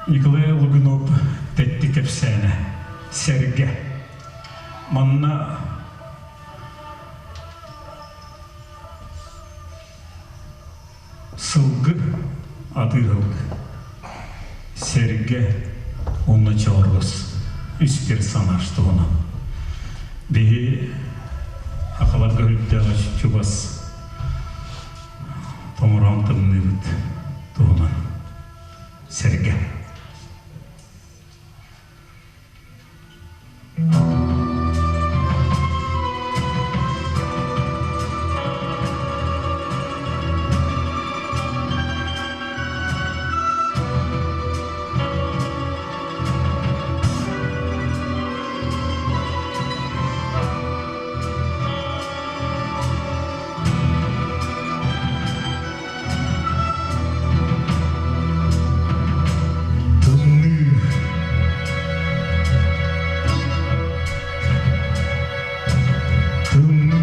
Николай Лугинов тэттик кэпсээнэ Сэргэ. Манна сылгы атыыһылык, сэргэ уонна чооргус үс персонаж туһунан. Биһи сахаларга үрдээх чугас томороон тымныыбыт туһунан сэргэ. Тымныы Тымныы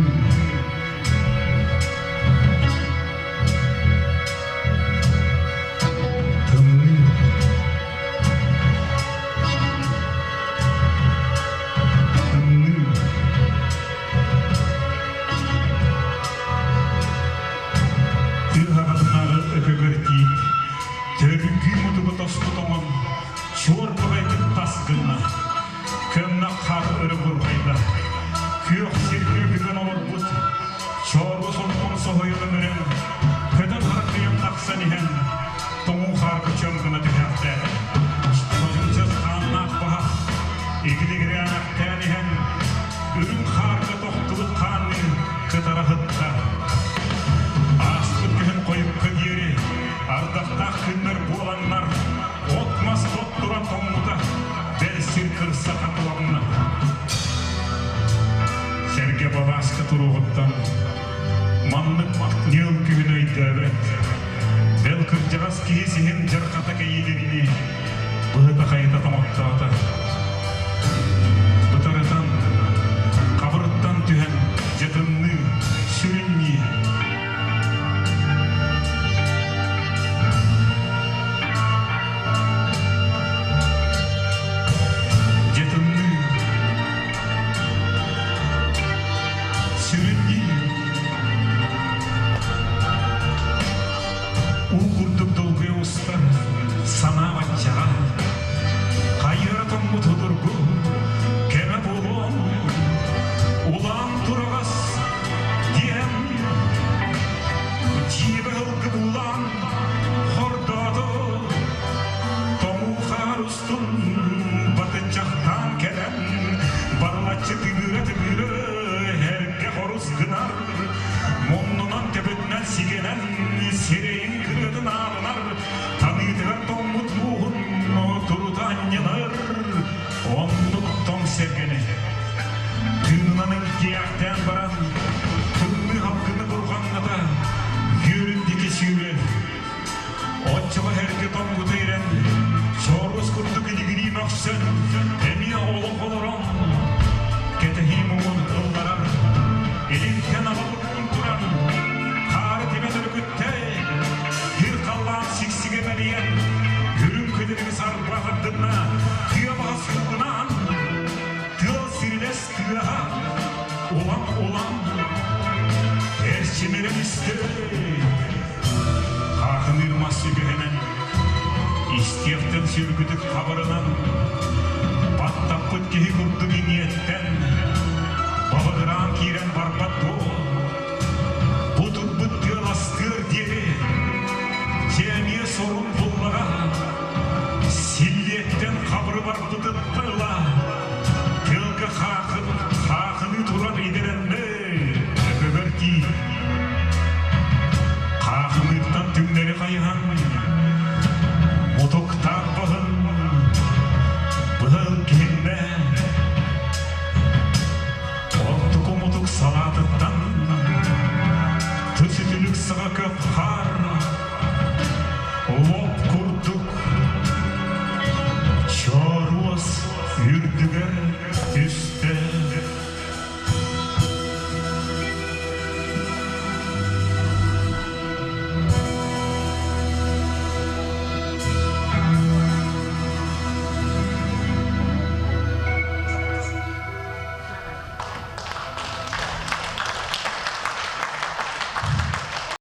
Тымныы Тымныы Тыа аҕатынааҕы өкөгөр тиит төргүү мутугу тоспут оҥон чуор баҕайытык тас гынна. Көмнөх хаар өрө бурҕайда. Күөх сиргэ бүгэн олорбут чоорго сонтон соһуйан өмүрэн, көтөн харахыйан тахсан иһэн, тоҥуу хаарга чөм гына түһээхтээтэ. Содьумчас хааннаах баһах игилигирээнэхтээн иһэн, үрүҥ хаарга тохтубут хаанныы кытара сытта. Ааспыт күһүн хойукка диэри ардахтаах күннэр буоланнар, от-мас тот туран тоҥмута, бэл сир кырса хатыланна. Сэргэ балааска туруоҕуттан маннык ньыл күһүн өйдөөбөт. Бэл кырдьаҕас киһи сиһин дьархата кэйиилэрини быһыта-хайыта тоҥоттоото. Бытарытан, хабырыттан түһэн дьатынныы, сүрүннүү. Дьатынныы, сүрүннүү. Уу курдук долгуйа устар санаа баччаҕа, хайыра тоҥмут судургу кэмэ буолуон, улаан тураҕас диэн дьиэбэ ылгы буулаан хордоото, тоҥуу хаар устун батыччахтаан кэлэн барылаччы тыгыра-тыгыра эргэ хорус гынар, муннунан төбөтүнэн сигэнэн сирэйин кырыатын аалынар, таныытыгар тоҥмут мууһун турута анньынар, оннук тоҥ сэргэни тыынынан илгиэхтээн баран, тымныы халгыны бурҕаҥната, үөрүн диэки сүүрэр. Оччоҕо эргэ тоҥмута ирэн, чооруос курдук илигирии мөхсөн, эмиэ олох олорон, кэтэһии муҥун ылларар. Илинтэн аҕалыкпын туран, хаары тимэ төрүкүттэ, сир халлаан сиксигэ мэлийэн, үрүҥ күдүрүгү сарбах ардынна, тыа баһа суугунаан, тыал сирилэс тыаһа, улам-улам эрчимирэн истэ. Хаахыныыр мас сүгэһинэн, истиэхтэн сүргүтүк хабырынан, баттаппыт киһи курдук иҥиэттэн,